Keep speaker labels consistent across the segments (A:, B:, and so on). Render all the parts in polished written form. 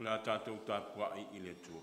A: O le a tatou tapuai i le Atua.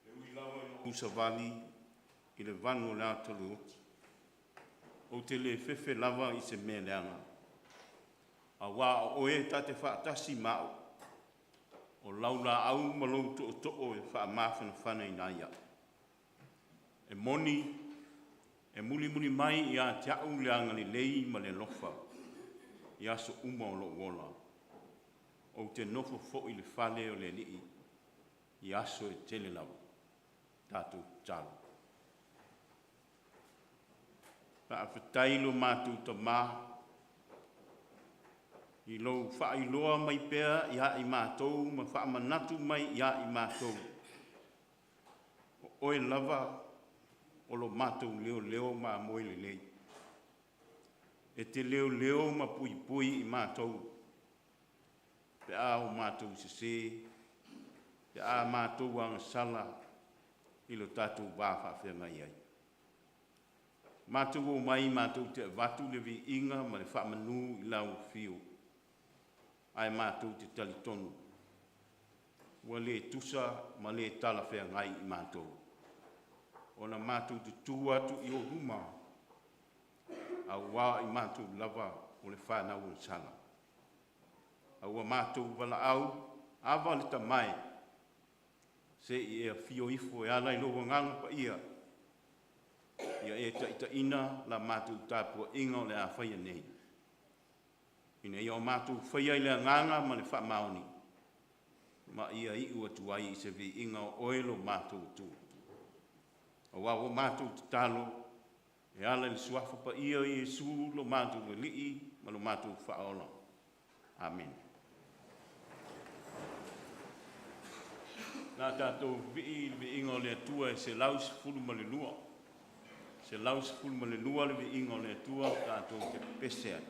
A: E ui lava ina ou savali i le vanu o le ata o le oti, ou te le fefe lava i se mea leaga, auā o Oe e ta te faatasi ma a'u, o lau laau ma lou tootoo e faamafanafanaina ai a'u. E moni, e mulimuli mai ia te a'u le agalelei ma le alofa i aso uma o lo'u ola, ou te nofo foi i le fale o le Alii i aso e tele lava. Tatou tatalo. Faafetai i lo matou Tama i lou faailoa mai pea ia i matou ma faamanatu mai ia i matou, o Oe lava o lo matou leoleo ma amoe lelei, e te leoleo ma puipui i matou pe a o matou sese, pe a matou agasala i lo tatou va faafeagai ai. Matou omai matou te avatu le viiga ma le faamanu i lau afio, ae matou te talitonu ua le tusa ma le talafeagai i matou ona matou tutu atu i ou luma, auā o i matou lava o le fanau agasala. A ua matou valaau, Ava le Tama e, se i e afio ifo e ala i lou Agaga Paia, ia e taitaiina la matou tapuaiga o le a faia nei, ina ia o matou faia i le agaga ma le faamaoni, ma ia iu atu ai i se viiga o Oe lo matou Atua. Auā ua matou tatalo e ala i le Suafa Paia o Iesu lo matou Alii ma lo matou Faaola. Amene. O le a tatou vivii i le viiga o le Atua e 112, 112 le viiga o le Atua tatou te pepese ai.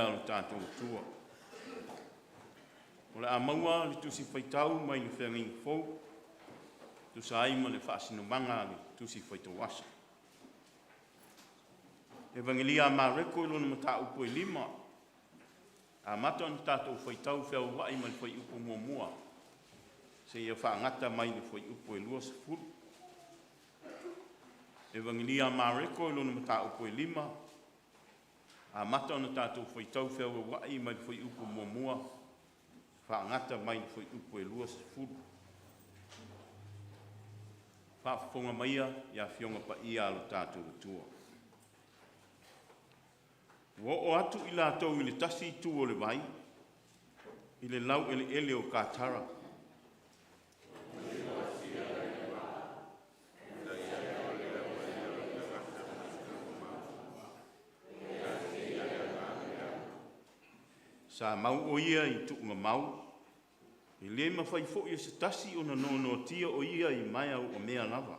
A: paia a lo tatou Atua. O le a maua le Tusi Faitau mai le Feagaiga Fou, tusa ai ma le faasinomaga a le Tusi Faitau Aso. Evagelia a Mareko i lona mataupu e 5, amata ona tatou faitau fealuai mai le fuaiupu 1 seia faagata mai le fuaiupu e 20. Evagelia a Mareko i lona mataupu e 5, amata ona tatou faitau fealuai mai le fuaiupu 1 faagata mai le fuaiupu e 20. Faafofoga maia i Afioga Paia a lo tatou Atua. Ua oo atu i latou i le tasi itu o le vai, i le laueleele o Katara. Sa mau o ia i tuugamau, e le mafai foi e se tasi ona noanoatia o ia i maea uamea lava.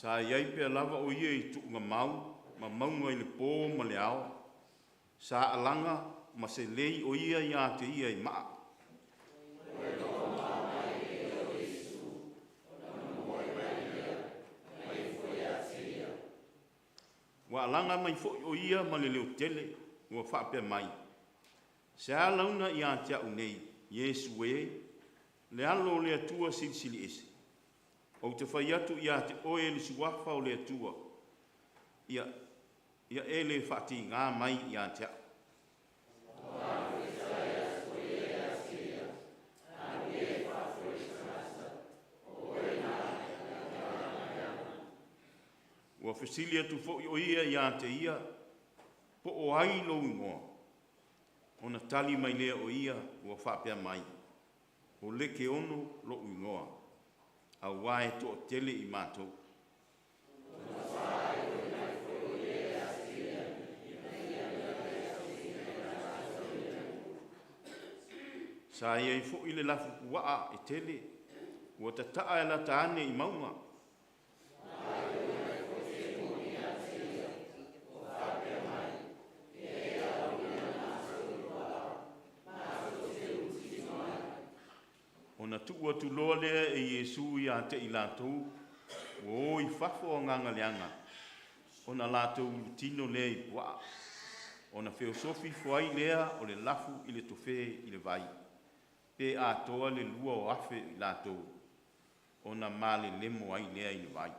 A: Sa i ai pea lava o ia i tuugamau ma mauga i le po ma le ao, sa alaga ma selei o ia ia te ia i maa. Ua alaga mai foi o ia ma le leotele ua faapea mai, “Se a launa ia te a'u nei, Iesu e, le Alo o le Atua Silisili Ese? Ou te fai atu ia te oe i le Suafa o le Atua, ia e le faatiga mai ia te a'u.” Ua fesili atu foi o ia ia te ia, “Po o ai lou igoa?” Ona tali mai lea o ia ua faapea mai, “O Lekeono lo'u igoa, auā e toatele i matou.” Sa i ai foi le lafupuaa e tele, ua tataa e lata ane i mauga. Ona tuu atu loa lea e Iesu ia te i latou ua o i fafo agaga leaga, ona latou ulutino lea i puaa, ona feosofi ifo ai lea o le lafu i le tofe i le vai, pe atoa le 2,000 o i latou, ona malelemo ai lea i le vai.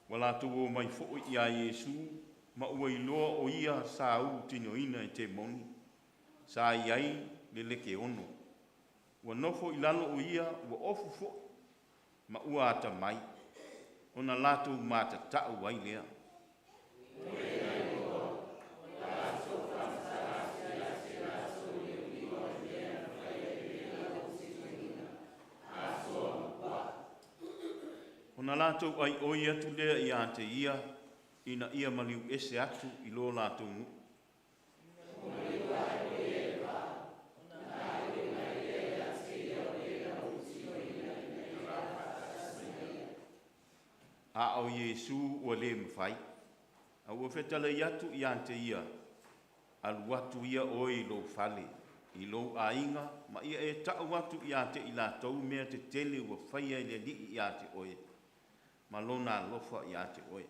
A: Ua latou omai foi ia Iesu ma ua iloa o Ia sa ulutinoina e temoni sa i ai le lekeono. Ua nofo i lalo o ia ua ofu foi ma ua atamai, ona latou matatau ai lea. Ona latou aioi atu lea ia te ia ina ia maliu ese atu i lo latou nuu. A o Iesu ua le mafai, a ua fetalai atu ia te ia, “Alu atu ia oe i lou fale, i lou aiga, ma ia e tau atu ia te i latou mea tetele ua faia e le Alii ia te oe, ma lona alofa ia te oe.”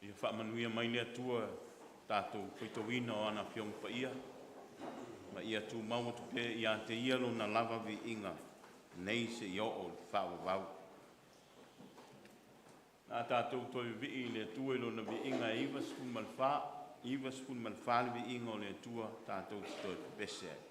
A: Ia faamanuia mai le Atua i le tatou faitauina o ana Afioga Paia, ma ia tumau atu pea ia te Ia Lona lava viiga nei seia oo i le faavavau. O le a tatou toe vivii i le Atua i Lona viiga e 94. 94 le viiga o le Atua, tatou te toe pepese ai.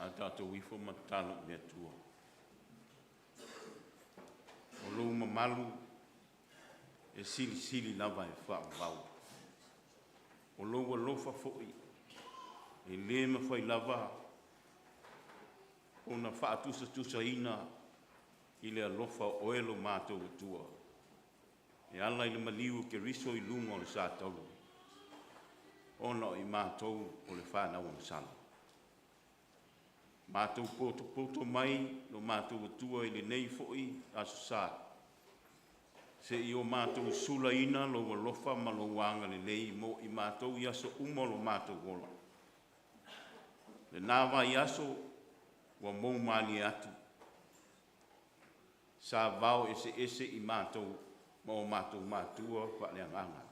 A: A tatou ifo ma tatalo i le Atua. O lou mamalu e silisili lava e faavavau, o lou alofa foi e le mafai lava ona faatusatusaina i le alofa o oe lo matou Atua e ala i le maliu o Keriso i luga o le sa tauli ona o i matou o le fanau agasala. Matou potopoto mai lo matou Atua i lenei foi Aso Sa, seia o matou sulaina lou alofa ma lou agalelei mo i matou i aso uma o lo matou ola. Lena vaiaso ua mou malie atu, sa vao eseese i matou ma o matou matua faaleagaga,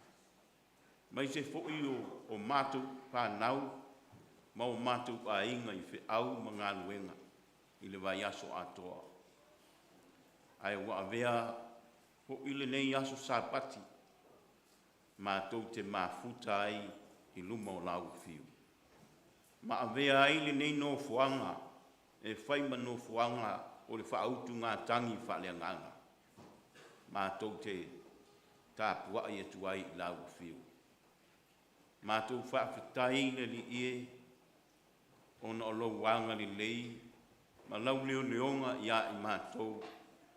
A: aemaise foi o matou fanau ma o matou aiga i feau ma galuega i le vaiaso atoa. Ae ua avea foi lenei aso Sapati matou te mafuta ai i luma o lau afio. Ma avea ai lenei nofoaga e fai ma nofoaga o le faautugatagi faaleagaga, matou te tapuai atu ai i lau Afio. Matou faafetai i le Alii e, ona o lou agalelei ma lau leoleoga ia i matou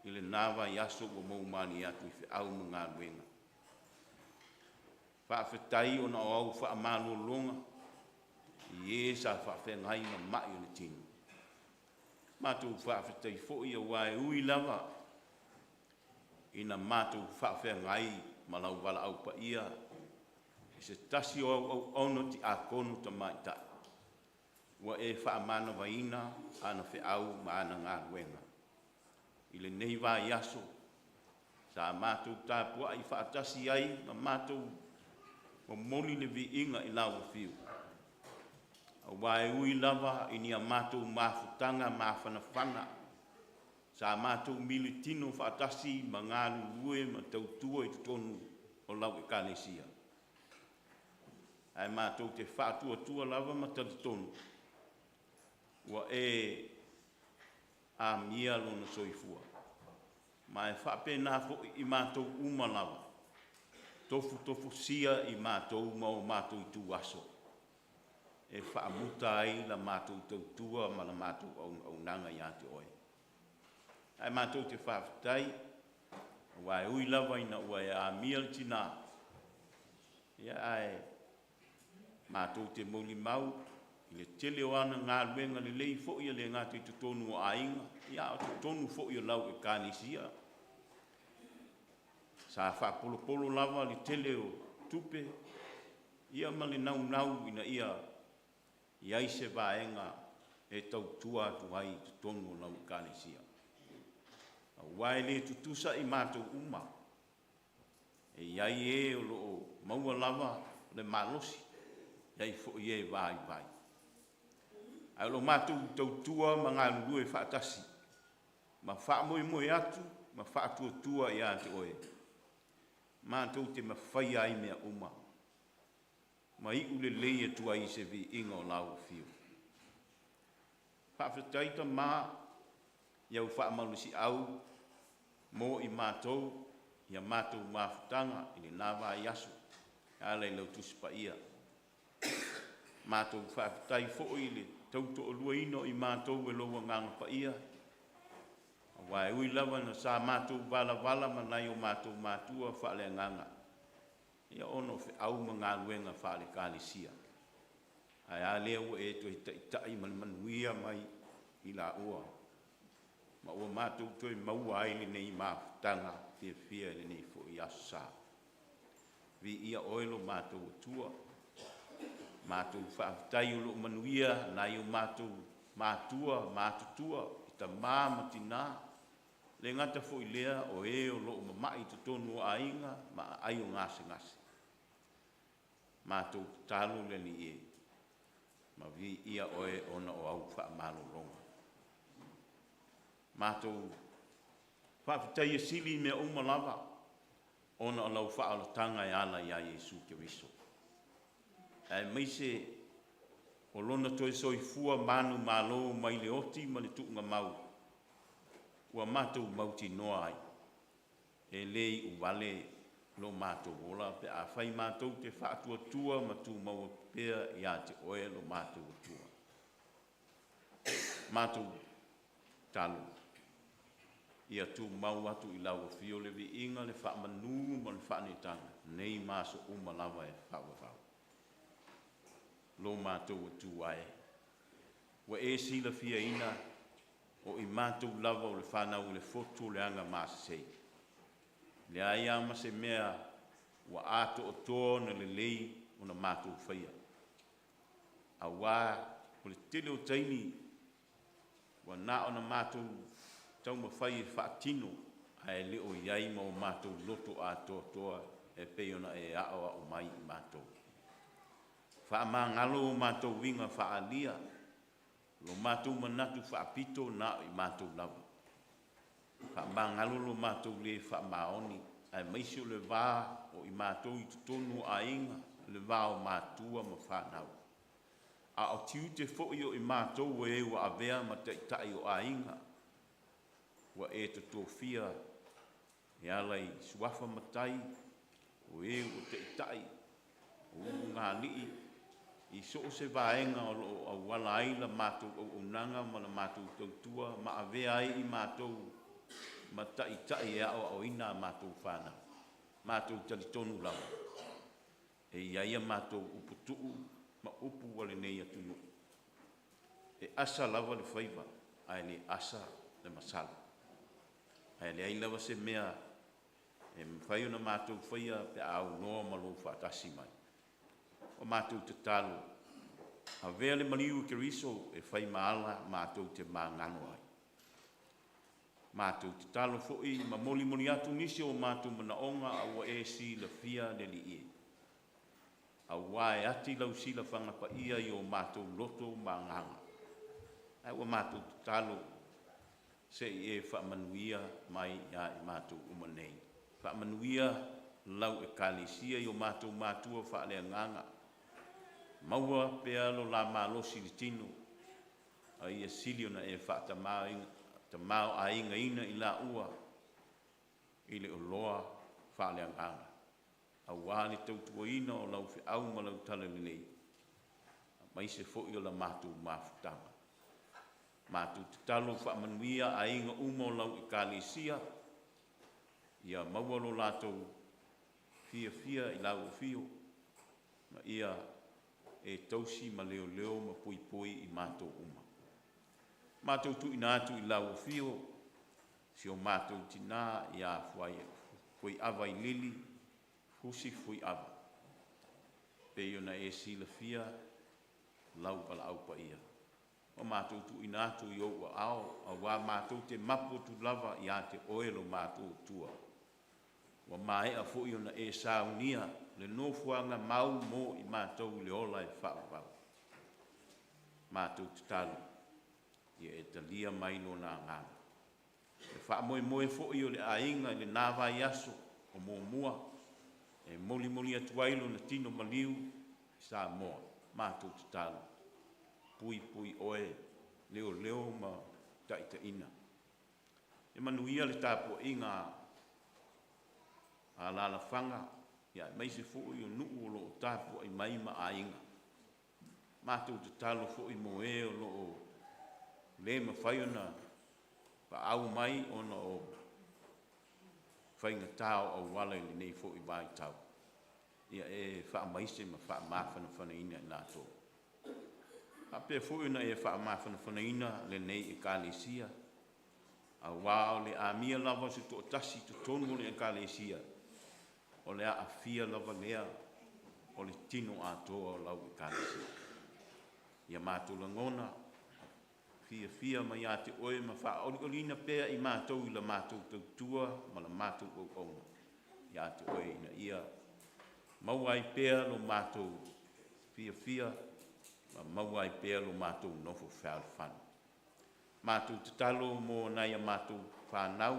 A: i lena vaiaso ua mou malie atu i feau ma galuega. Faafetai ona o au faamalologa i e sa faafeagai ma mai o le tino. Matou faafetai foi aua e ui lava ina matou faafeagai ma lau valaau paia i se tasi o au auauna tiakono tamaitai ua e faamanavaina ana feau ma ana galuega. I lenei vaiaso sa matou tapuai faatasi ai ma matou momoli le viiga i lau Afio, aua e ui lava i ni a matou mafutaga mafanafana sa matou militino faatasi ma galulue ma tautua i totonu o lau Ekalesia, ae matou te faatuatua lava ma talitonu ua e amia lona soifua, ma e faapena foi i matou uma lava, tofutofusia i matou ma o matou ituaso e faamuta ai la matou tautua ma la matou auaunaga ia te Oe. Ae matou te faafetai aua e ui lava ina ua e amia le tina, ae matou te molimau i le tele o ana galuega lelei foi e le gata i totonu o aiga, a o totonu foi o lau Ekalesia. Sa faapolopolo lava le tele o tupe ia ma le naunau ina ia i ai se vaega e tautua atu ai i totonu o lau Ekalesia, aua e le tutusa i matou uma, e i ai e o lo o maua lava le malosi, e i ai foi e vaivai. Ae o lo matou tautua ma galulue faatasi ma faamoemoe atu ma faatuatua ia te Oe, matou te mafaia ai mea uma ma iu lelei atu ai i se viiga o lau Afio. Faafetai Tama i au faamalosiau mo i matou i a matou mafutaga i lena vaiaso e ala i lau Tusi Paia. Matou faafetai foi i le tautoaluaina o i matou e lou Agaga Paia, aua e ui lava ina sa matou valavala ma nai o matou matua faaleagaga, ia ona o feau ma galuega faale-Ekalesia, ae a lea ua e toe taitai ma le manuia mai i laua ma ua matou toe maua ai lenei mafutaga fiafia i lenei foi Aso Sa. Viia Oe lo matou Atua, matou faafetai o lo o manuia nai o matou matua matutua, i tama ma tina, e le gata foi i lea o e o lo o mamai i totonu o aiga ma aai o gasegase. Matou tatalo le Alii e, ma viia Oe ona o au faamalologa. Matou faafetaia sili mea uma lava ona o lau faaolataga e ala ia Iesu Keriso, aemaise o Lona toe soifua manumalo mai le oti ma le tuugamau, ua matou mautinoa ai, e le iuvale lo matou ola pe afai matou te faatuatua ma tumau atu pea ia te Oe lo matou Atua. Matou tatalo ia tumau atu i lau Afio le viiga, le faamanu ma le faaneetaga nei ma aso uma lava e faavavau. Lo matou Atua e, ua e silafiaina o i matou lava o le fanau a le fotu o le agamasese, e leai lava ma se mea ua atoatoa ona lelei ona matou faia, aua o le tele o taimi ua na ona matou taumafai e faatino ae le o i ai ma o matou loto atoatoa e pei ona e aoao mai i matou. Faamagalo o matou uiga faaalia, lo matou manatu faapito na o i matou lava. Faamagalo lo matou le faamaoni aemaise o le va o i matou i totonu o aiga, le va o matua ma fanau. A o tiute foi o i matou o e ua avea ma taitai o aiga, ua e totofia e ala i suafa matai, o e ua taitai, o ulugalii i so o se vaega o lo o auala ai la matou auaunaga ma la matou tautua ma avea ai i matou ma taitai e aoaoina a matou fanau. Matou te talitonu lava e i ai a matou uputuu ma upu a lenei atunuu, e asa lava le faiva ae le asa le masalo. Ae leai lava se mea e mafai ona matou faia pe a aunoa ma lou faatasi mai. O matou tatalo, avea le maliu o Keriso e fai ma ala matou te magalo ai. Matou tatalo foi ma molimoli atu nisi o matou manaoga a ua e silafia le Alii e, aua e ati lau silafaga paia i o matou loto ma agaga. Ae ua matou tatalo se i e faamanuia mai ia i matou uma nei. Faamanuia lau Ekalesia i o matou matua faaleagaga, maua pea lo la malosi i le tino, a ia sili ona e faatamaoaigaina i laua i le oloa faaleagaga, aua le tautuaina o lau feau ma lau talalelei, aemaise foi o la matou mafutaga. Matou tatalo faamanuia aiga uma o lau Ekalesia, ia maua lo latou fiafia i lau afio ma ia e tausi ma leoleo ma puipui i matou uma. Matou tuuina atu i lau Afio si o matou tina ia Fuaava Lili Fusi Fuaava, e pei ona e silafia lau valaau paia. Ua matou tuuina atu i ou aao aua matou te mapu atu lava ia te Oe lo matou Atua, ua maea foi ona e saunia le nofoaga mau mo i matou i le ola e faavavau. Matou tatalo ia e talia mai lona agaga. Le faamoemoe foi o le aiga i lena vaiaso o muamua e molimoli atu ai lona tino maliu i Samoa, matou tatalo, puipui oe, leoleo ma taitaiina. Ia manuia le tapuaiga a alaalafaga aemaise foi o nuu o lo o tapuai mai ma aiga. Matou tatalo foi mo e o lo o le mafai ona paau mai ona o faigata o auala i lenei foi vaitau, ia e faamaise ma faamafanafanaina i latou. E faapea foi ona e faamafanafanaina lenei Ekalesia, aua o le amia lava o se toatasi i totonu o le Ekalesia, o le aafia lava lea o le tino atoa o lau Ekalesia. Ia matou lagona fiafia mai ia te Oe ma faaolioliina pea i matou i la matou tautua ma la matou auauna ia te Oe, ina ia maua ai pea lo matou fiafia ma maua ai pea lo matou nofo fealofani. Matou tatalo mo nai a matou fanau,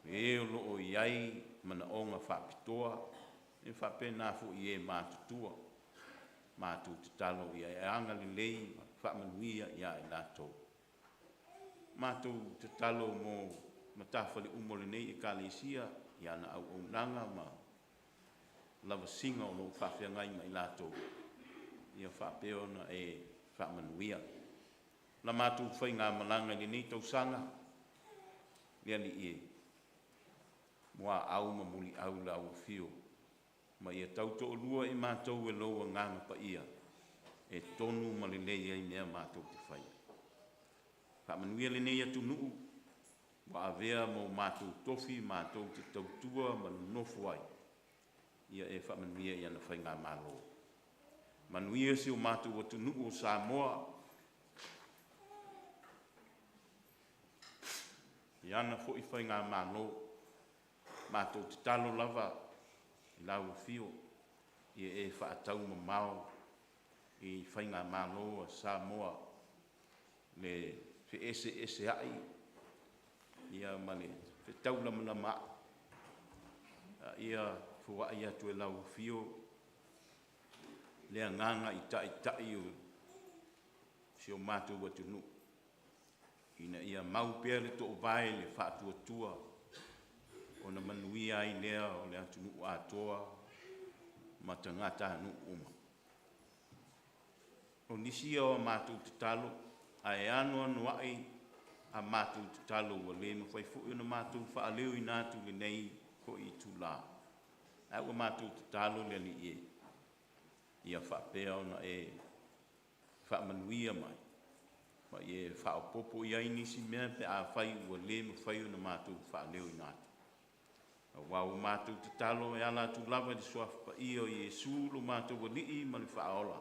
A: e o lo o i ai manaoga faapitoa e faapena foi i e matutua. Matou tatalo ia e agalelei ma faamanuia ia i latou. Matou tatalo mo matafale uma o lenei Ekalesia i ana auaunaga ma lavasiga o lo o faafeagai ma i latou, ia faapea ona e faamanuia. La matou faigamalaga i lenei tausaga, le Alii e, muaau ma muliau lau afio ma ia tautoalua i matou e lou Agaga Paia e tonu ma lelei ai mea matou te faia. Faamanuia lenei atunuu ua avea ma o matou tofi matou te tautua ma nonofo ai, ia e faamanuia i ana faigamalo. Manuia si o matou atunuu o Samoa i ana foi faigamalo. Matou tatalo lava i lau Afio ia e faataumamao i faigamalo a Samoa le feeseeseai ma le fetaulamalamaai, a ia foai atu e lau Afio le agaga i Taitai o si o matou atunuu, ina ia mau pea le toovae i le faatuatua ona manuia ai lea o le atunuu atoa ma tagatanuu uma. O nisi ia o a matou tatalo ae anoanoai a matou tatalo ua le mafai foi ona matou faaleoina atu i lenei foi itula, ae ua matou tatalo le Alii e, ia faapea ona e faamanuia mai ma ia e faaopoopo i ai nisi mea pe afai ua le mafai ona matou faaleoina atu. Aua ua matou tatalo e ala atu lava i le Suafa Paia o Iesu lo matou Alii ma le Faaola,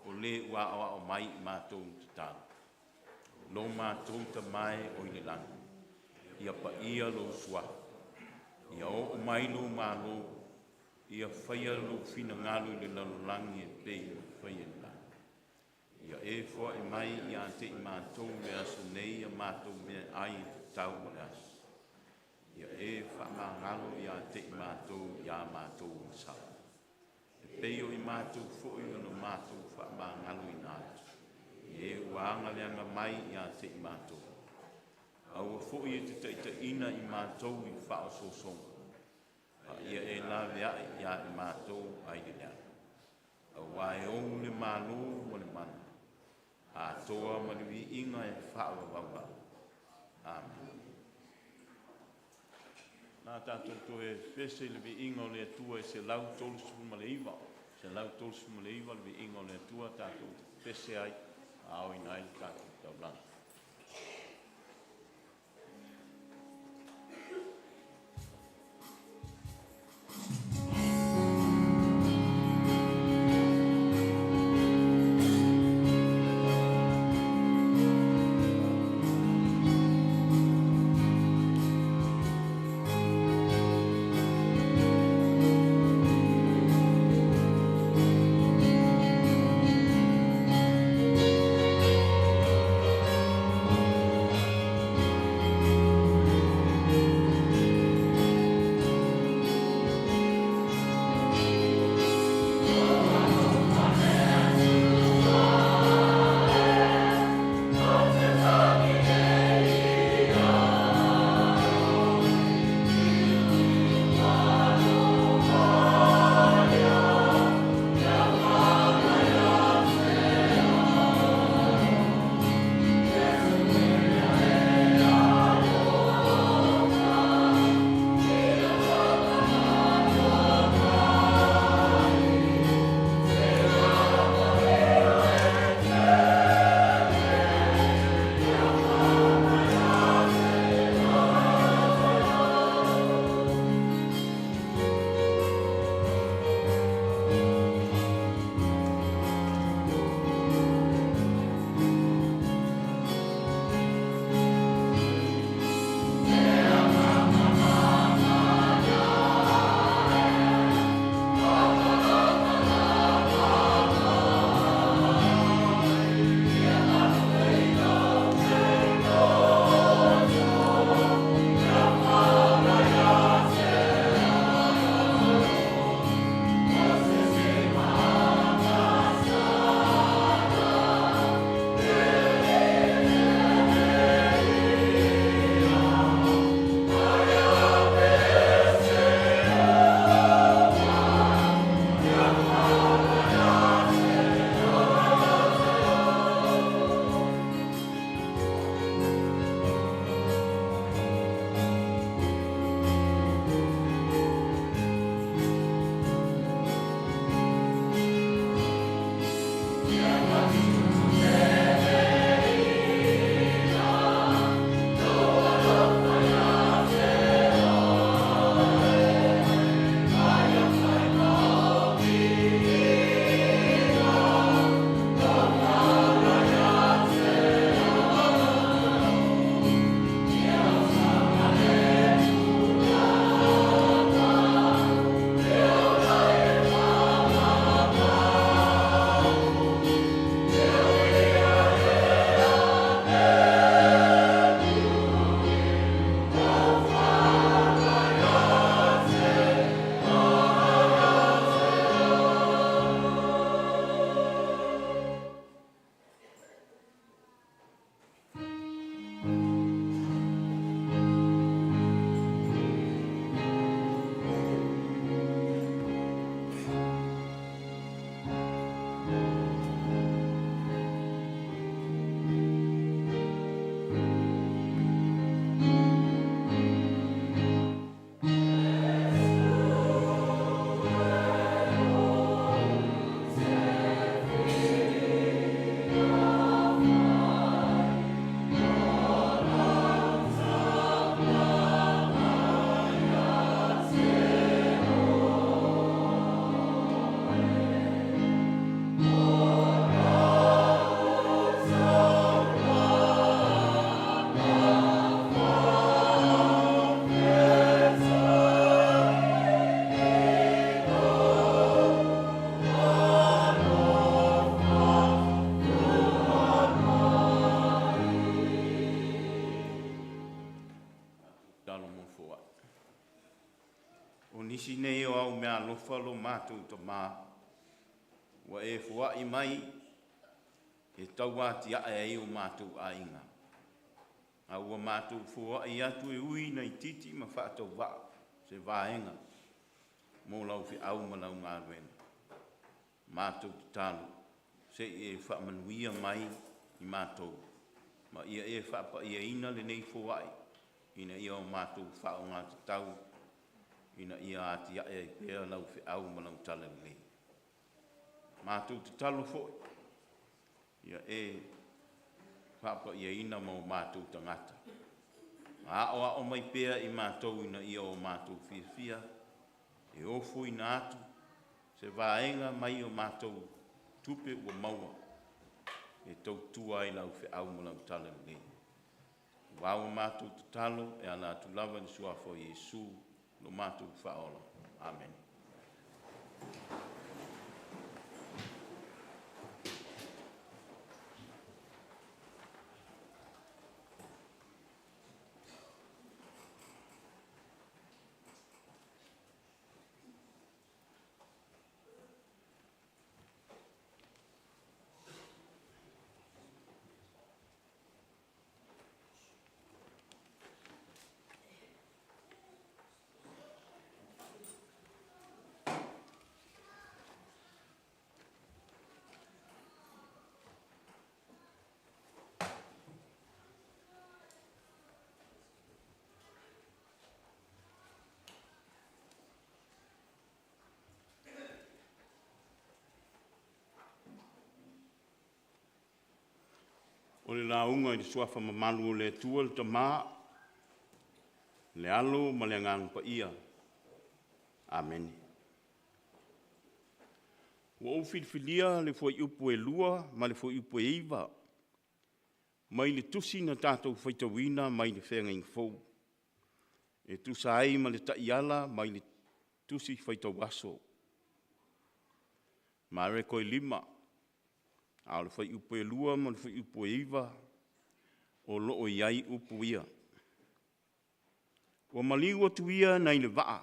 A: o Le ua aoao mai i matou i le tatalo. Lo matou Tama e oi le lagi, ia paia lou Suafa, ia oo mai lou Malo, ia faia lou finagalo i le lalolagi e pei ona faia i le lagi. Ia e foai mai ia te i matou i le aso nei a matou meaai e tatau mo le aso. Ia e faamagalo ia te i matou i a matou agasala, e pei o i matou foi ona matou faamagaloina atu i e ua agaleaga mai ia te i matou. Aua foi e te taitaiina i matou i faaosoosoga, a ia e laveai ia i matou mai le leaga. Aua e ou le Malo ma le mana, atoa ma le viiga e faavavau lava. Amene. O le a tatou toe pese i le viiga o le Atua e 139, 139 le viiga o le Atua tatou pese ai ma aoina ai le tatou taulaga. O nisi nei o au meaalofa lo matou Tamā, ua e foai mai e tauatiae ai o matou aiga, a ua matou foai atu e ui ina itiiti ma faatauvaa se vaega mo lau feau ma lau galuega. Matou tatalo, se i e faamanuia mai i matou ma ia e faapaiaina lenei foai ina ia o matou faaaogatatau ina ia atiae ai pea lau feau ma lau talalelei. Matou tatalo foi, ia e faapaiaina ma o matou tagata, ma aoao mai pea i matou ina ia o matou fiafia e ofoina atu se vaega mai a matou tupe ua maua e tautua ai i lau feau ma lau talalelei. Aua ua matou tatalo e ala atu lava i le Suafa o Iesu lo matou Faaola. Amene. O le lauga i le Suafa mamalu o le Atua le Tama, le Alo ma le Agaga Paia. Amene. Ua ou filifilia le fuaiupu e 2 ma le fuaiupu e 9 mai le tusi na tatou faitauina mai le Feagaiga Fou, e tusa ai ma le taiala mai le Tusi Faitau Aso. Mareko e 5, a o le fuaiupu e 2 ma le fuaiupu e 9 o lo o i ai upu ia. Ua maliu atu ia nai le vaa,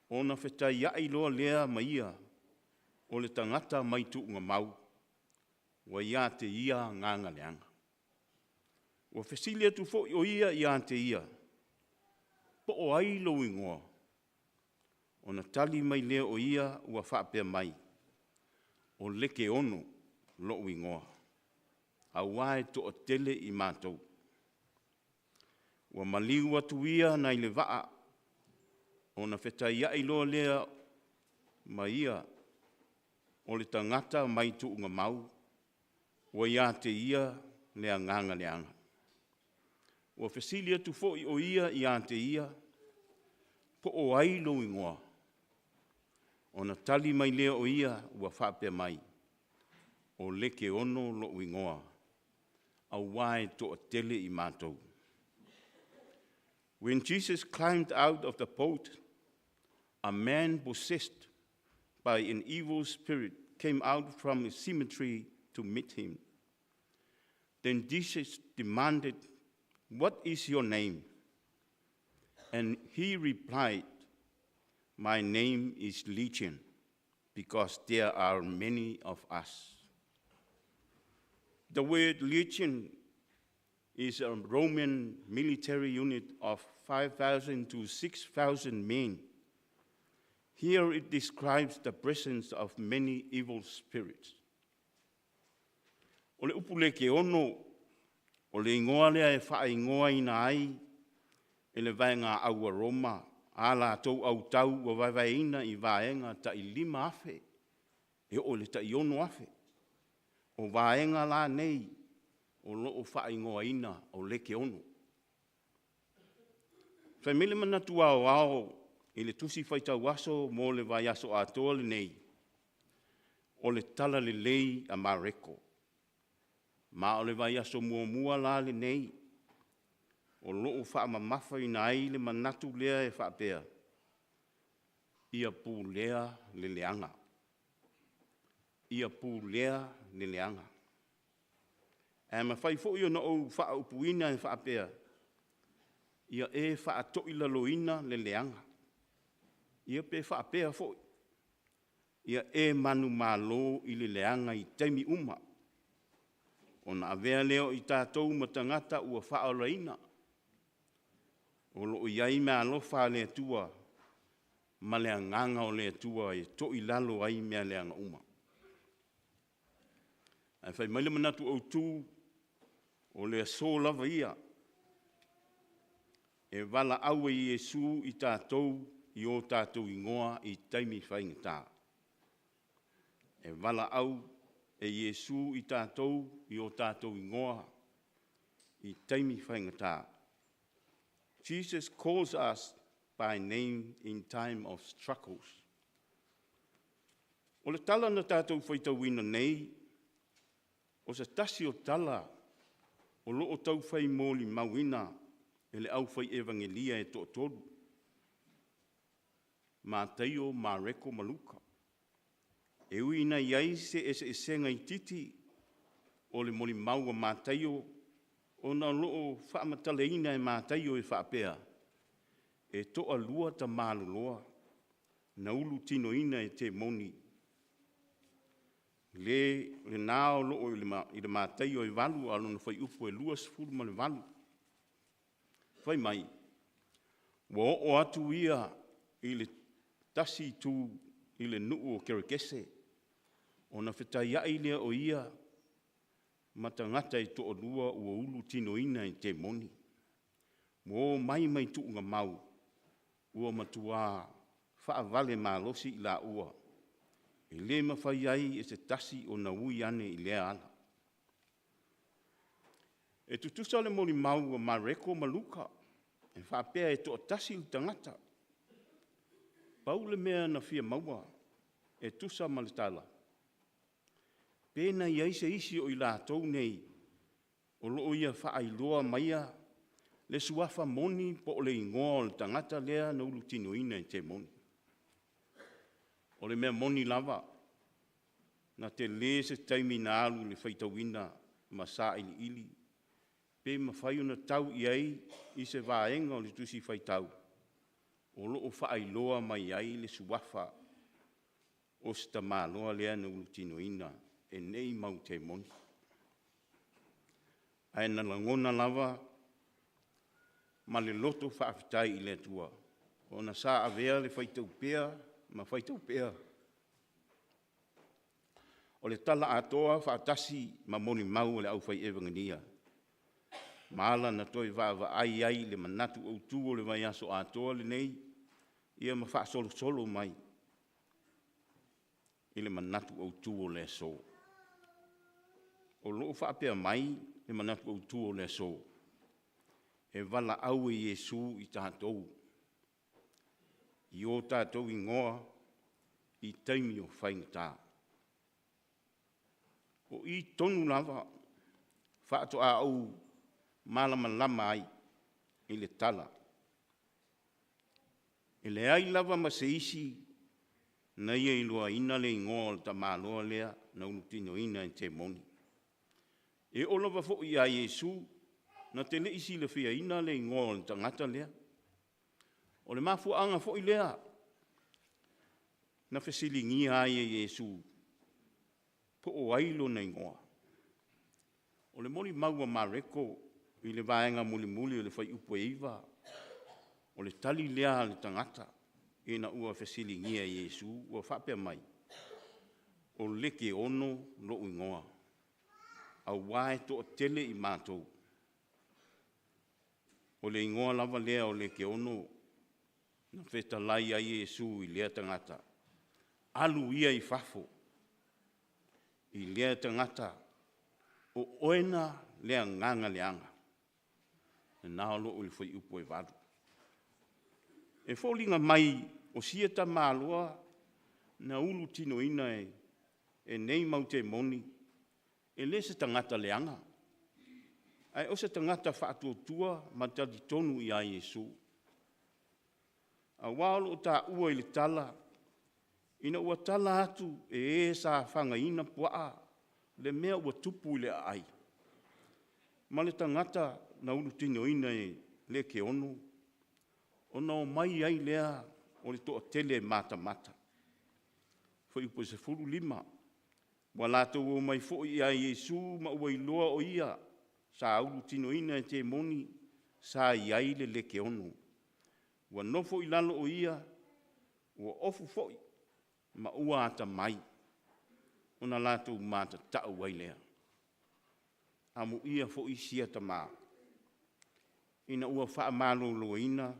A: ona fetaiai loa lea ma ia o le tagata mai tuugamau, ua ia te ia agaga leaga. Ua fesili atu foi o ia ia te ia, Po o ai lou igoa? Ona tali mai lea o ia ua faapea mai, O Lekeono lou igoa, aua e toatele i matou. Ua maliu atu ia nai le vaa, ona fetaiai loa lea ma ia o le tagata mai tuugamau, ua ia te ia le agaga leaga. Ua fesili atu foi o ia ia te ia, Po o ai lou igoa? Ona tali mai lea o ia ua faapea mai, O Lekeono lou igoa, aua e toatele i matou. When Jesus climbed out of the boat, a man possessed by an evil spirit came out from the cemetery to meet him. Then Jesus demanded, "What is your name?" And he replied, "My name is Legion, because there are many of us." The word legion is a Roman military unit of 5,000 to 6,000 men. Here it describes the presence of many evil spirits. O le upu lekeono, o le igoa lea e faaigoaina ai e le vaega au a Roma a latou autau ua vaevaeina i vaega tai 5,000 e oo i le tai 6,000. O vaega la nei o lo o faaigoaina o Lekeono. Fai mai le manatu aoao i le Tusi Faitau Aso mo le vaiaso atoa lenei, o le Talalelei a Mareko. Ma o le vaiaso muamua la lenei o lo o faamamafaina ai le manatu lea e faapea, ia pulea le leaga, ia pulea le leaga. Ae mafai foi ona ou faaupuina e faapea, ia e faatoilaloina le leaga. Ia pe faapea foi, ia e manumalo i le leaga i taimi uma, ona avea lea o i tatou ma tagata ua faaolaina, o lo o i ai meaalofa a le Atua ma le Agaga o le Atua e toilalo ai mea leaga uma. Ae fai mai le manatu autu, o le aso lava ia e valaau ai Iesu i tatou i o tatou igoa i taimi faigata. E valaau e Iesu i tatou i o tatou igoa i taimi faigata. Jesus calls us by name in time of struggles. O le tala na tatou faitauina nei, o se tasi o tala o lo o taufai molimauina e le au fai evagelia e toatolu, Mataio, Mareko ma Luka. E ui ina i ai se eseesega itiiti o le molimau a Mataio ona o lo o faamatalaina e Mataio e faapea, e toalua tamaloloa na ulutinoina e temoni, le lena o lo o i le Mataio e 8 ae o lona fuaiupu e 28. Fai mai, ua oo atu ia i le tasi itu i le nuu o Kerekese, ona fetaiai lea o ia ma tagata e toalua ua ulutinoina e temoni. Ua omai mai tuugamau, ua matua faavale malosi i laua, e le mafai ai e se tasi ona ui ane i lea ala. E tutusa le molimau a Mareko ma Luka, e faapea e toatasi le tagata. Pau le mea na fia maua e tusa ma le tala, pe na i ai se isi o i latou nei o lo o ia faailoa maia le suafa moni po o le igoa o le tagata lea na ulutinoina e temoni. O le mea moni lava, na tele se taimi na alu i le faitauina ma sailiili pe mafai ona tau i ai i se vaega o le Tusi Faitau o lo o faailoa mai ai le suafa o si tamaloa lea na ulutinoina e nei mau temoni. Ae na lagona lava ma le loto faafetai i le Atua, ona sa avea le faitau pea ma faitau pea o le tala atoa faatasi ma molimau a le au fai evagenia, ma ala na toe vaavaai ai i le manatu autu o le vaiaso atoa lenei, ia ma faasolosolo mai i le manatu autu o le aso. O lo o faapea mai le manatu autu o le aso, e valaau e Iesu i tatou i o tatou igoa i taimi o faigata. O i tonu lava faatoa ou malamalama ai i le tala, e leai lava ma se isi na ia iloaina le igoa o le tamaloa lea na ulutinoina e temoni. E oo lava foi ia Iesu, na te le i silafiaina le igoa o le tagata lea. O le mafuaaga foi lea na fesiligia ai e Iesu po o ai lona igoa. O le molimau a Mareko i le vaega mulimuli o le fuaiupu e 9, o le tali lea a le tagata ina ua fesiligia e Iesu ua faapea mai, o Lekeono lou igoa, aua e toatele i matou. O le igoa lava lea o Lekeono na fetalai ai Iesu i lea tagata, alu ia i fafo i lea tagata, o oe le agaga leaga. Lena o lo o i le fuaiupu e 8. E foliga mai o sia tamaloa na ulutinoina e nei mau temoni, e le se tagata leaga, ae o se tagata faatuatua ma talitonu ia Iesu. Aua o lo o taua i le tala, ina ua tala atu e e sa fagaina puaa le mea ua tupu i le aai, ma le tagata na ulutinoina e lekeono, ona omai ai lea o le toatele e matamata. Fuaiupu 15, ua latou omai foi ia Iesu ma ua iloa o ia sa ulutinoina e temoni sa i ai le lekeono. Ua nofo i lalo o ia, ua ofu foi ma ua atamai, ona latou matatau ai lea. Amuia foi sia tama, ina ua faamaloloina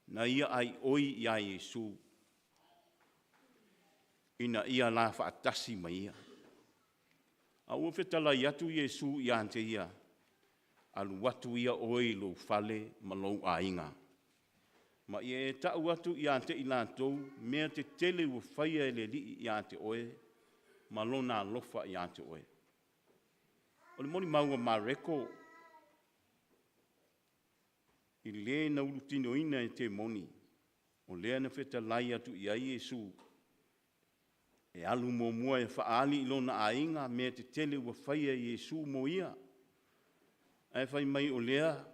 A: na ia aioi ia Iesu ina ia la faatasi ma ia. A ua fetalai atu Iesu ia te ia, alu atu ia oe i lou fale ma lou aiga, ma ia e tau atu ia te i latou mea tetele ua faia e le Alii ia te oe ma Lona alofa ia te oe. O le molimau a Mareko i le na ulutinoina e temoni, o lea na fetalai atu i ai Iesu, e alu muamua e faaali i lona aiga mea tetele ua faia e Iesu mo ia. Ae fai mai o lea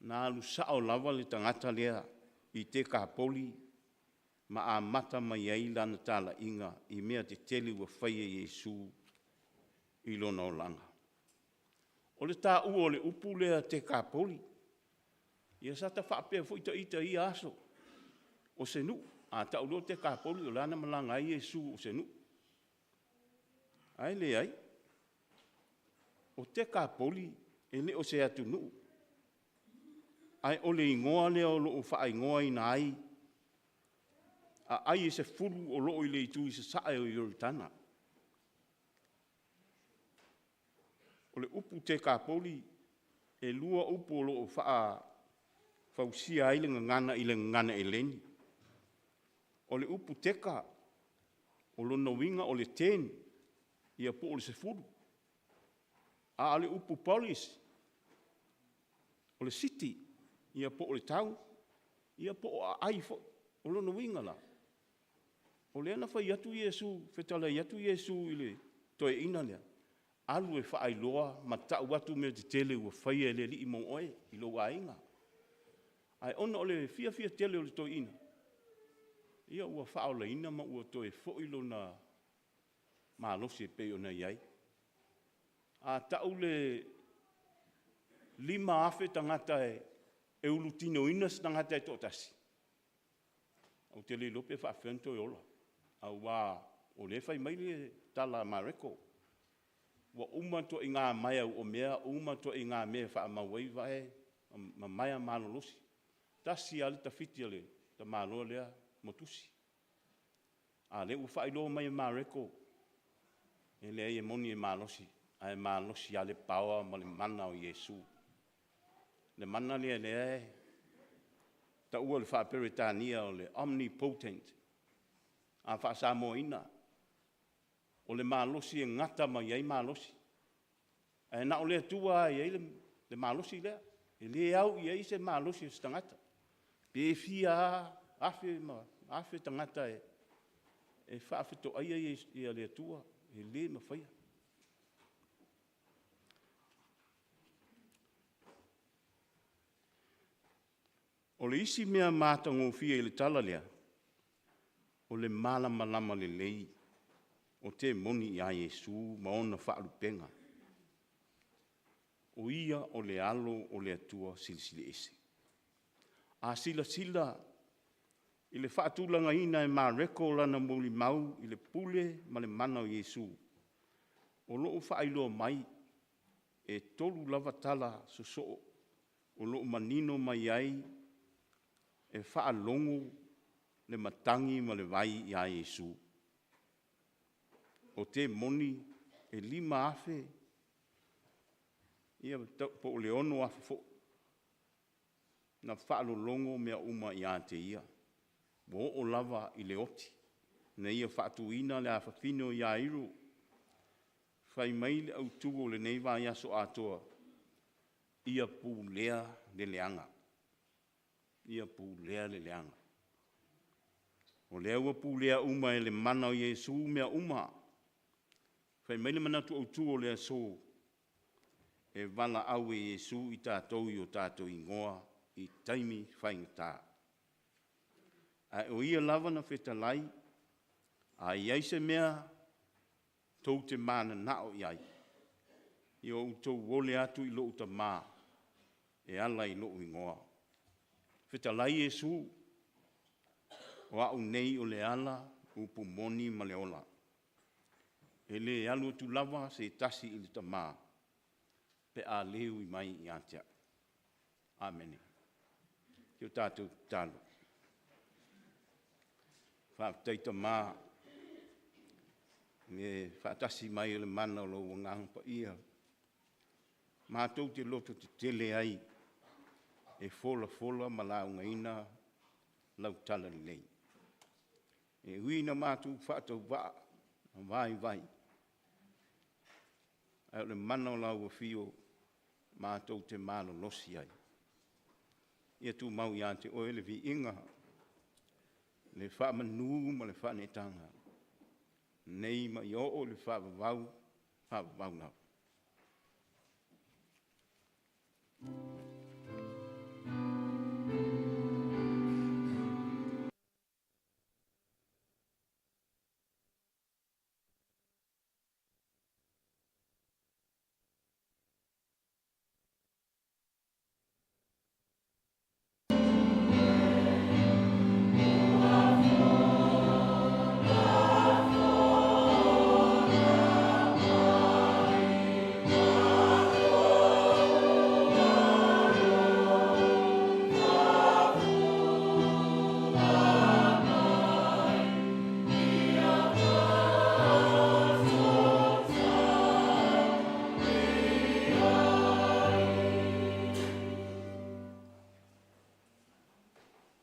A: na alu sao lava le tagata lea i Tekapoli ma amata mai ai lana talaiga i mea tetele ua faia e Iesu i lona olaga. O le taua o le upu lea Tekapoli, ia sa ta faapea foi ita i ia aso, o se nuu. A tau loa Tekapoli o la na malaga ai Iesu o se nuu. Ae leai, o Tekapoli e le o se atunuu, ae o le igoa lea o lo o faaigoaina ai aai e 10 o lo o i le itu i sasae o Ioritana. O le upu Tekapoli, e 2 upu o lo o faafausia ai le gagana i le gagana Eleni. O le upu teka, o lona uiga o le ten, ia po o le 10. A o le upu polis, o le city, ia po o le town, ia po o aai foi. O lona uiga la, o lea na fai atu Iesu, fetalai atu Iesu i le toeaina lea, alu e faailoa ma tau atu mea tetele ua faia e le Alii mo oe i lou aiga. Ae ona o le fiafia tele o le toeaina, ia ua faaolaina ma ua toe foi lona malosi e pei ona i ai. A tau le 5,000 tagata e ulutinoina se tagata e toatasi, ou te le iloa pe faapefea ona toe ola, aua o lea e fai mai le tala a Mareko, ua uma ituaiga maea uomea, uma ituaiga mea e faamau ai vae ma maea malolosi. E tasi lava le tafiti a le tamaloa lea ma tusi. A o lea ua faailoa mai e Mareko, e leai e moni e malosi, ae malosi lava le power ma le mana o Iesu. Le mana lea o lea e taua i le faa-Peretania o le omnipotent, a faa-Samoa ina, o le malosi e gata mai ai malosi. Ae na o le Atua lava e i ai le malosi lea, e le au i ai se malosi o se tagata. Pe fia lava afe ma afe tagata e faafetoaia le Atua, e le mafaia. O le isi mea matagofie i le tala lea, o le malamalama lelei o temoni ia Iesu ma ona faalupega. O ia o le Alo o le Atua Silisili Ese. A silasila i le faatulagaina e Mareko lana molimau i le pule ma le mana o Iesu, o lo o faailoa mai e 3 lava tala sosoo o lo o manino mai ai e faalogo le matagi ma le vai ia Iesu. O temoni e 5,000 ia po o le 6,000 foi na faalologo mea uma ia te Ia, ua oo lava i le oti na ia faatuina le afafine o Iairo. Fai mai le autu o lenei vaiaso atoa, ia pulea le leaga, ia pulea le leaga. O lea ua pulea uma e le mana o Iesu mea uma. Fai mai le manatu autu o le aso, e valaau e Iesu i tatou i o tatou igoa i taimi faigata. Ae o Ia lava na fetalai, a i ai se mea tou te mananao i ai, ia outou ole atu i lou Tama e ala i lou igoa. Fetalai Iesu, o au nei o le ala, upu moni ma le ola. E le alu atu lava se tasi i le Tama pe a le ui mai ia te au. Amene. Se i tatou tatalo. Faafetai Tama i le faatasi mai o le mana o lou Agaga Paia, matou te lototetele ai e folafola ma laugaina lau Talalelei. E ui ina matou faatauvaa ma vaivai, ae o le mana o lau Afio matou te malolosi ai. Ia tumau ia te Oe le viiga, le faamanu ma le faaneetaga, nei ma ia oo i le faavavau, faavavau lava.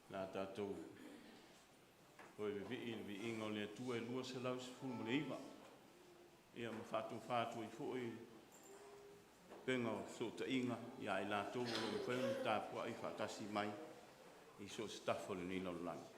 A: O le a tatou toe vivii i le viiga o le Atua e 219, ia ma faatofa atu ai foi le upega o fesootaiga ia i latou o lo o mafai ona tapuai faatasi mai i so o se tafa o lenei lalolagi.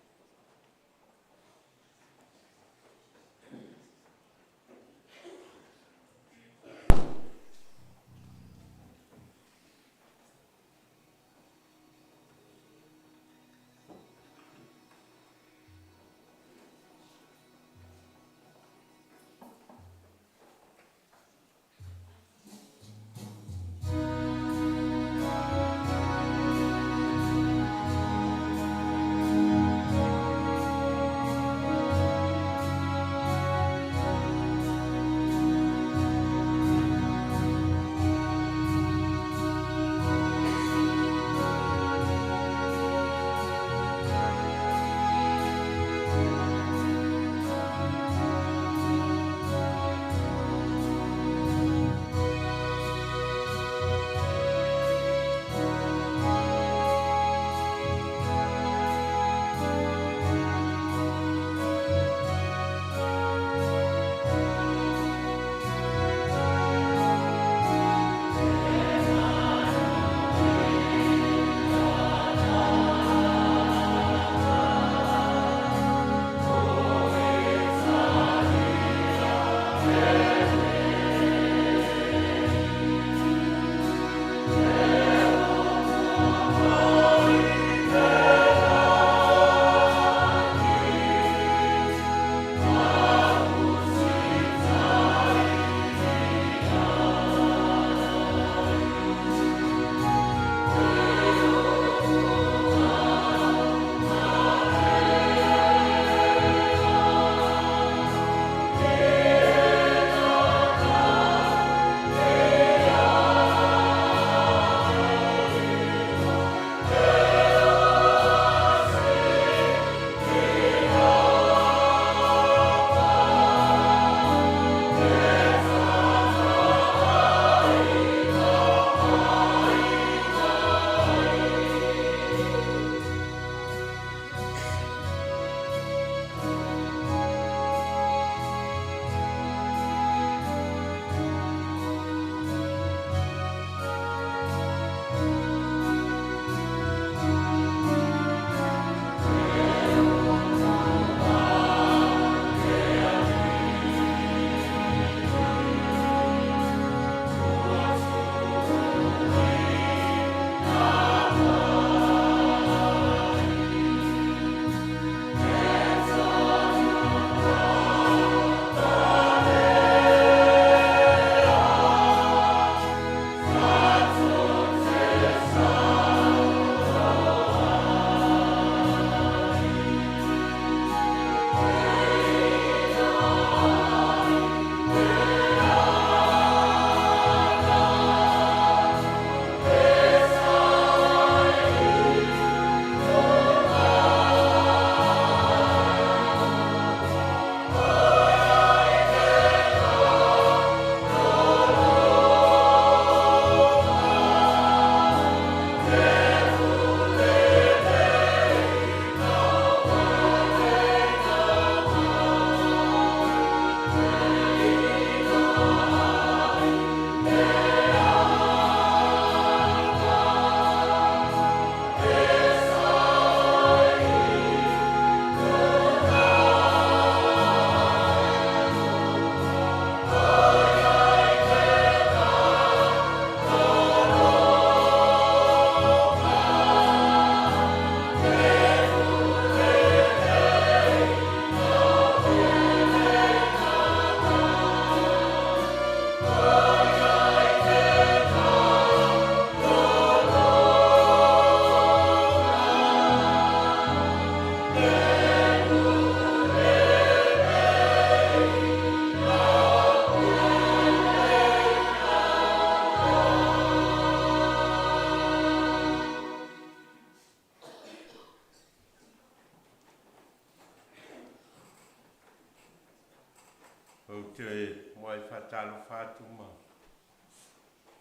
B: Uluai faatalofa atu ma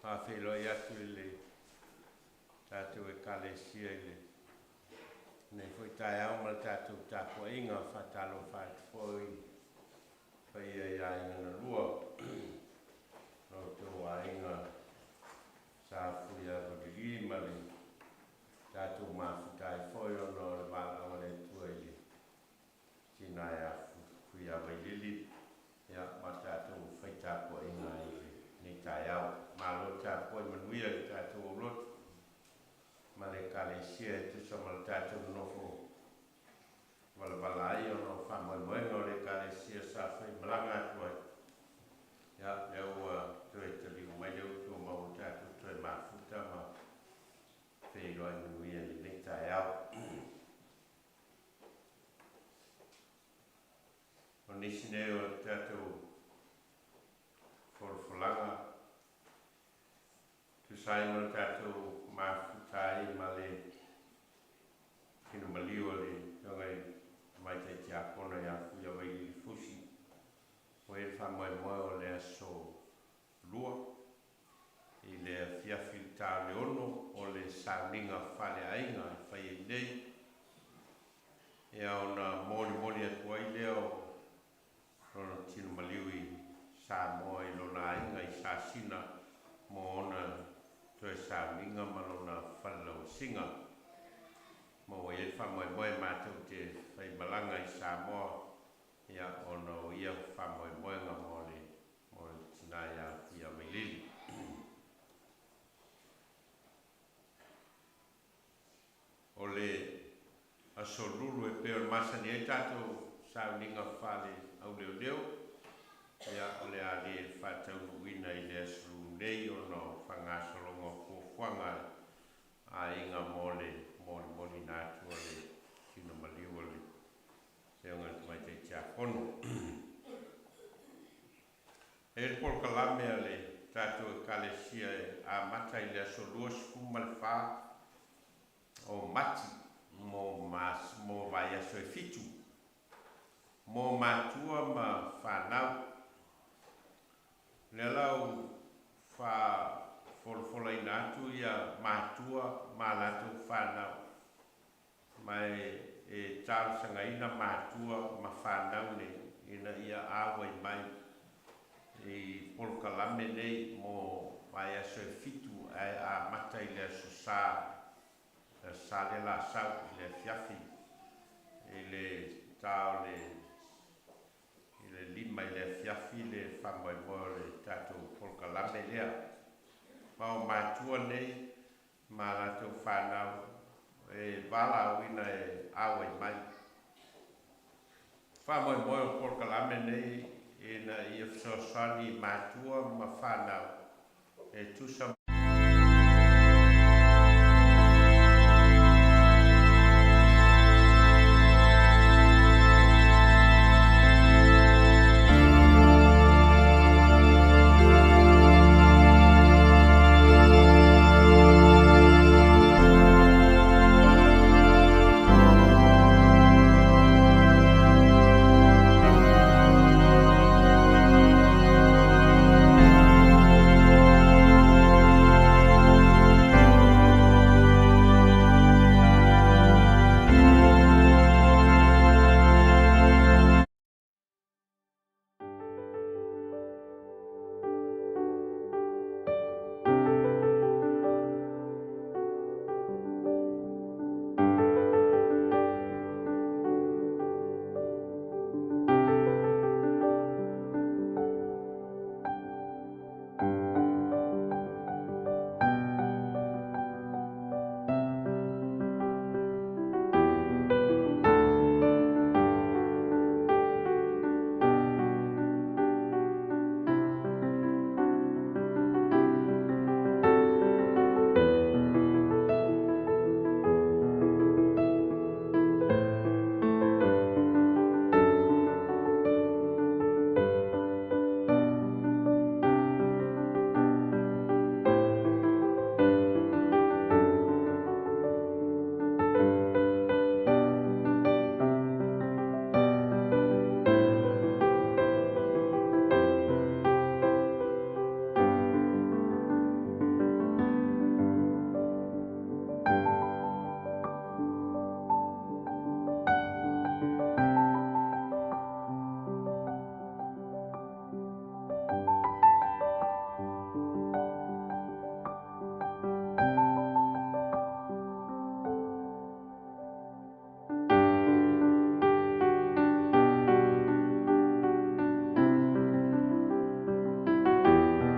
B: faafeiloai atu i le tatou Ekalesia i lenei foi taeao ma le tatou tapuaiga. Faatalofa atu foi i le paia i aiga na lua, lo outou aiga Sa Fuiavalili ma le tatou mafuta ai foi ona o le valaau a le Atua i le tina ia Fuiavailili, ia, ma tatou fai tapuaiga ai i lenei taeao. Malo tapuai manuia i le tatou aulotu ma le Ekalesia e tusa ma le tatou nonofo valavala ai ona o faamoemoega o le Ekalesia sa faimalaga atu ai. Ia, lea ua toe taliu mai le utu ma ua tatou toe mafuta ma feiloai manuia i lenei taeao. O nisi nei o tatou folafolaga tusa ai ma le tatou mafuta ai ma le tino maliu o le Afioga i le Tamaitai Tiakono ia Fuiavailili Fusi, ua i ai le faamoemoe o le aso Lua i le afiafi i le ta o le 6 o le sauniga faaleaiga e fai ai nei, ia ona molimoli atu ai lea o lona tino maliu i Samoa i lona aiga i Sasina mo ona toe sauniga ma lona falelauasiga. Ma ua i ai le faamoemoe matou te faimalaga i Samoa, ia, ona o ia faamoemoega mo le tina ia Fuiavailili. O le aso Lulu e pei ona masani ai tatou sauniga fale auleoleo, ia, o le a le faataunuuina i le aso Lulu nei ona o faagasologa o fuafuaga a aiga mo le molimolina atu o le tino maliu o le Afioga i le Tamaitai Tiakono. E i ai le polokalame a le tatou Ekalesia e amata i le aso 24 o Mati mo vaiaso e 7 mo matua ma fanau. O lea la ua faafolafolaina atu ia matua ma latou fanau, ma e talosagaina matua ma fanau nei ina ia auai mai i polokalame nei mo vaiaso e 7 ae amata i le aso Sa, le aso Sa lea o le a sau i le afiafi i le ta o le i le 5 i le afiafi le faamoemoe o le tatou polokalame lea. Ma o matua nei ma latou fanau e valaauina e auai mai. Faamoemoe o polokalame nei ina ia fesoasoani i matua ma fanau e tusa